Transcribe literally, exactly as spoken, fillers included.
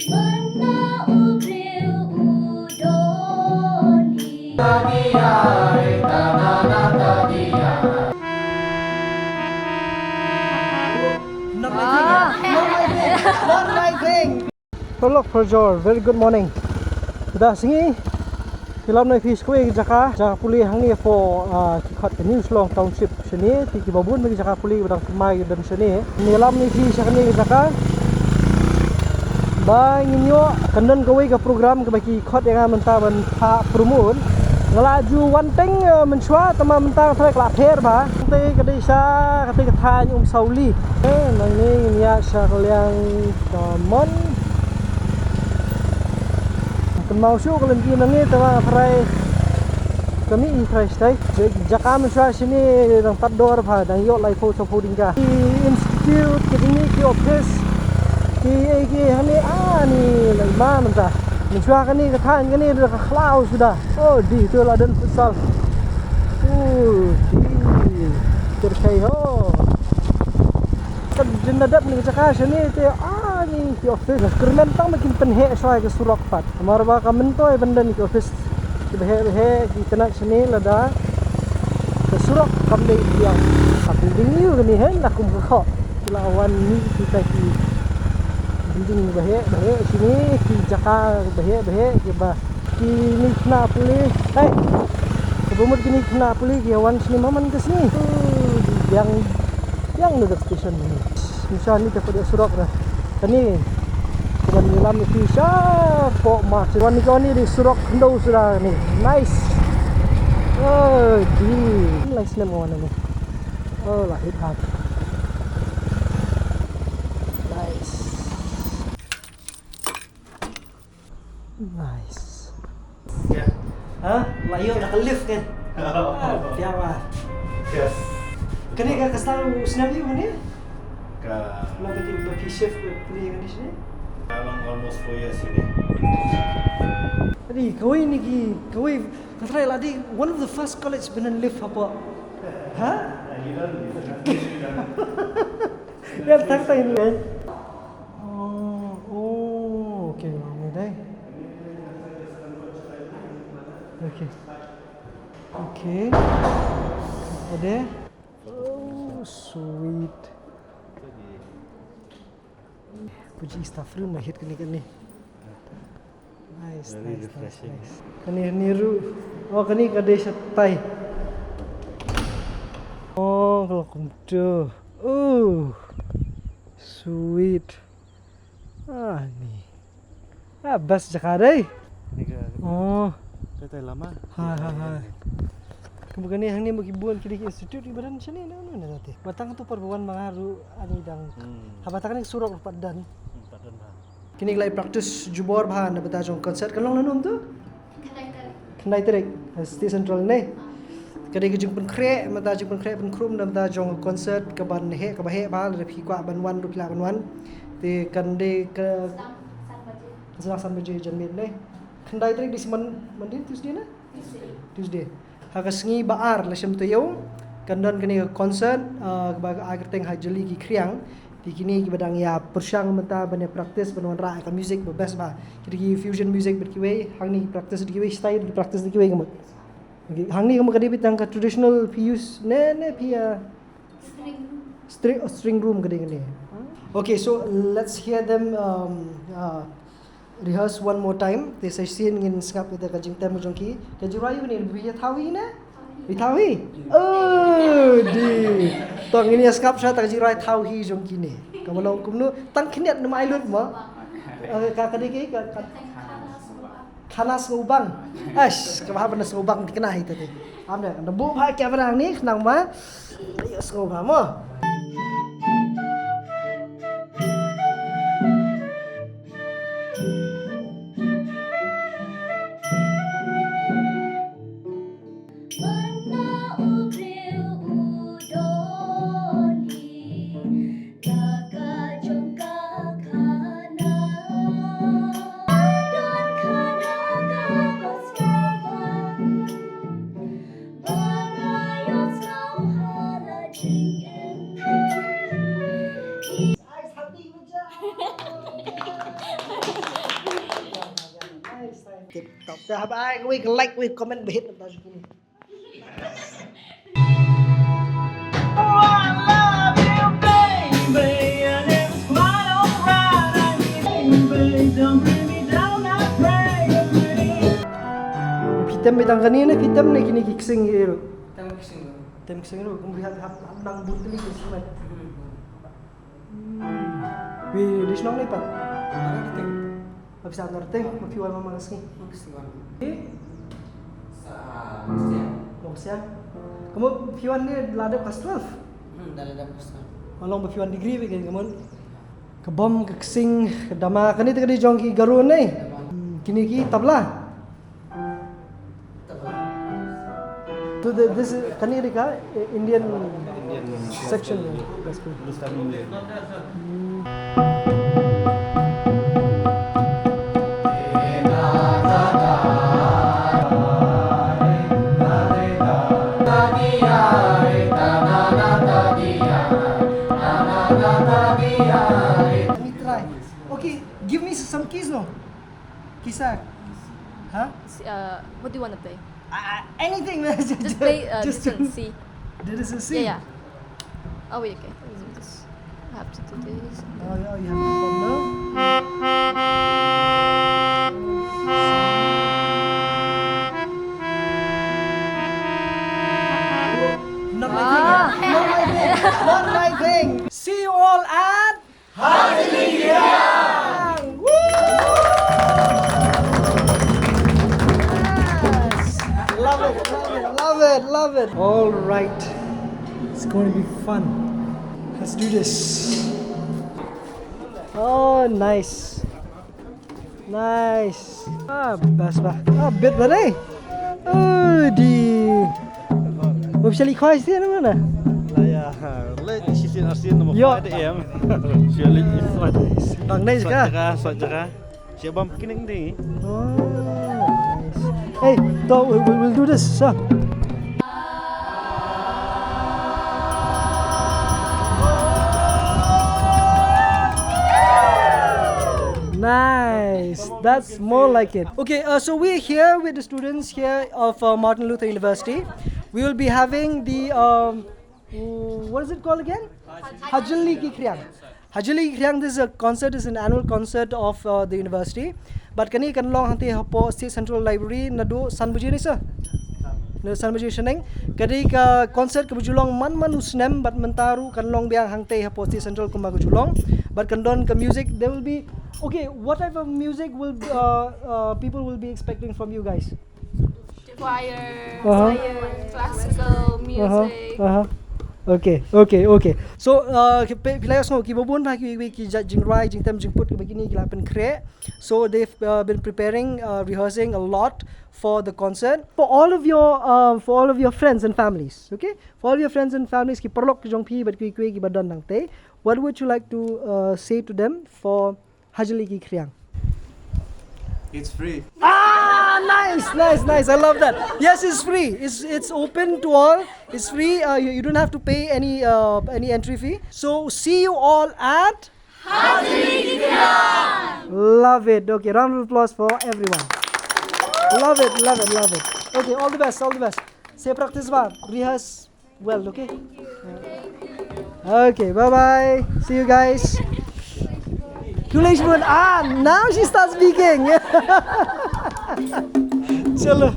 Mynta u briew u don hi. Not my thing. Not my thing. Not my thing. Paralok parajor, very good morning. Mynta sngi ngi lam noh ïa phi sha kawei ka jaka, jaka pule hangne hapoh, ah, ki khot ka New Shillong Township shane, te kiba bun ba ki jaka pule ba dang thymmai ki don shane. Ngi lam noh ïa phi sha kane ka jaka ba ngin ïoh, kan don kawei ka program kaba ki khot ïa nga mynta ban phah promote. Nga la ju wan teng, eh, mynshuwa, tangba mynta nga tharai ka la pher bha. Kata ka dei sha kata ka thaiñ Umsawli. Eh, nangne ngin ïaid sha ka liang ka mon. Kynmaw shuh ka lynti nangne, tangba nga tharai ka mih hi tharai shatai. Jaka mynshuwa shane dang tad dor bha, dang ïoh laiphew shiphew tyngka. Ki institute, ki ding, ki office, ki ei ki hangne, ah, ni la i ma mynta. Mynshuwa kane ka thaiñ kane da ka khlaw suda. Oh, di tu la don futsal. Oh, di. Ter kai ho. Ka jin da dep ni ka jaka shane te, ah, ni ki office. Kyrmen tang ba kin pynheh shwa ka surok pat. Namar ba ka myntoi ban don ki office kiba heh ba heh, ki tnat shane lada ka surok kam dei biang. Ka building new kane, heh, na kum ka khoh. Ki la wan ni kita ki building ba heh ba heh shane, ki jaka ba heh ba heh, kiba kine ki khynnah pule. Hei. Kaba mut kine ki khynnah pule ki wan shane man ka sngi. Uh, biang, biang na dep station ni. Ni sha ni te pat surok na. Kane. Kaba ngi lam ïa phi shapoh ma. Wan ni, kane dei surok khyndew suda ni. Nice. Oh, di. Lai snem wan ni. Oh, la hit hard. Nice. Nice. Ha? La ïoh da ka lift kan? Ah, biang bha. Yes. Kane ka, ka sdang u snem ïa u kane? Ka long kane ba phi shift ka pule kane shane? Ka long almost four years ïa kane. Adi, kawei na ki, kawei, ka tharai la dei one of the first college ban lift hapoh. Ha? Ïa, tang tang. Oh, oh, okay, okay. Okay. Okay. Ada. Oh, sweet. Puji staff room, mahit kane kane. Nice, very nice, nice, refreshing. Nice. Kane ni ruh. Oh, kane ka dei shatai. Oh, kalau kumtu. Oh, sweet. Ah, ni. Ah, best jaka dei. Ni ka. Oh. Kata lama. Ha, ha, ha. Kumba kane hangne mo ki bun ki dei ki institute ki ba don shane na, na, na, na, te. Ba tang tu por ba wan ma nga ruh ani dang. Hmm. Haba tang kane surok ruh pat don. Hmm, pat don bha. Kine ki la practice jubor bha na bynta jong concert, kan long lano mynta? Khyndai tarik. Khyndai tarik, ha City Central ne. Ka dei ka jingpynkhreh, mynta jingpynkhreh pynkhrum na bynta jong concert kaban heh, kaba heh bha, lada phi kwah ban wan ruh phi lah ban wan. Te kan dei ka sdang san baje janmiet ne. Khyndai tarik dei sngi Mon-, Monday, Tuesday ne? Tuesday. Tuesday. Ha ka sngi ba ar la shem taïew, kan don kane ka concert, ah, kaba ai kyrteng Ha Jylli Ki Khriang. Te kine kiba dang ïa pyrshang mynta ban ïa practice ban wanrah ïa ka music ba best bha. Ki dei ki fusion music bad kiwei, hangne ki practice da kiwei, style ki practice da kiwei ka mut. Okay, hangne ka mut ka dei beit tang ka traditional phi use ne, ne phi, ah, string, oh, string room ka dei kane. Okay, so let's hear them, um, uh, rehearse one more time. Te sa shisien ngin sngap ïa ka jingtem jong ki. Ka jingrwai ïa une, phi ïa thaw hi ne? Phi thaw hi? Oh, di. To ngin ïa sngap sha ka jingrwai thaw hi jong kine. Kaba long kumno, tang khyndiat, namar ai lut mo. Eh, ka, ka dei ki, ka, ka. Khana Sngewbang. Ash, kaba hap ban sngewbang dikna hi te. Am da, da buh bha camera ni, khnang ma. Ayo, sngewbha mo. Tip top. Te haba ai kawei ka like, kawei comment ba hit na ta jong kine. Phi tem beit tang kane ne, phi tem ne kine ki ksing ïa ruh? Tem ksing ruh. Tem ksing ruh, kumba hap hap hap nang bun tylli ki instrument. Hmm. Phi dei shnong ne pat? Nongteng. Ba phi sah Nongteng, ba phi wan ma ma ka sngi. Ma ka sngi wan. Phi? Sa Nongsiang. Nongsiang. Ka mut phi wan ne la dep class twelve? Hmm, da la dep class twelve. Ka long ba phi wan degree beit ka mut. Ka bom, ka ksing, ka dama, kane te ka dei jong ki Garo ne? Dama. Hmm, kine ki tabla. To the, this is, kane ka dei ka, eh, Indian Indian section. Section. That's good. Hindustani music. Hmm. Let me try. Okay, give me some keys, no? Kisa. Huh? S- Uh, what do you want to play? Uh, anything, man. Just play uh, just this one, to C. This is a C. Yeah, yeah. Oh, wait, okay. Let me do this. I have to do this. Oh, yeah, you have to come down. Not my thing. Ah. Not my thing. Not my thing. See you all at Hajili Khriang! Woo! Yes! Love it, love it, love it, love it. All right. It's going to be fun. Let's do this. Oh, nice. Nice. Ah, best bah. Ah, bit bah dei. Oh, di. Mo shali khoi si na mana? La ya. Le shi sin asin mo. Yo. Khoi de em. Shali is what? Bang nice ka? Sa jaka, sa jaka. Siya bam kining di. Oh, nice. Hey, so we, we will do this, sir. Nice. That's more like it. Okay, uh, so we're here with the students here of uh, Martin Luther University. We will be having the um, what is it called again? Hajili Ki Khriang. Hajili Ki Khriang, this is a concert, is an annual concert of uh, the university. But kane kan long hangte hapoh State Central Library naduh san baje ne sir? Naduh san baje shaneng. Ka dei ka concert kaba ju long man man u snem, bad mynta ruh kan long biang hangte hapoh State Central kumba ka ju long. Bad kan don ka music, there will be, okay, what type of music will uh, uh, people will be expecting from you guys? Choir, uh-huh, choir, classical music. Uh-huh, uh-huh. Okay, okay, okay. So, uh, ki pe- phi la ïohsngew kiba bun ba ki ki ki jait jingrwai, jingtem jingput kiba kine ki la pynkhreh. So they've uh, been preparing, uh, rehearsing a lot for the concert. For all of your uh, for all of your friends and families, okay? For all your friends and families, ki paralok ki jong phi bad kiwei kiwei kiba don hangte, what would you like to uh, say to them for Hajili Ki Khriang? It's free. Ah, nice, nice, nice. I love that. Yes, it's free. It's it's open to all. It's free. Uh, you, you don't have to pay any uh, any entry fee. So see you all at Hajili Ki Khriang. Love it. Okay, round of applause for everyone. Love it, love it, love it. Okay, all the best, all the best. Say practice ba, rehearse well, okay? Okay, bye bye. See you guys. Congratulations. Ah, now she starts speaking. Chalo.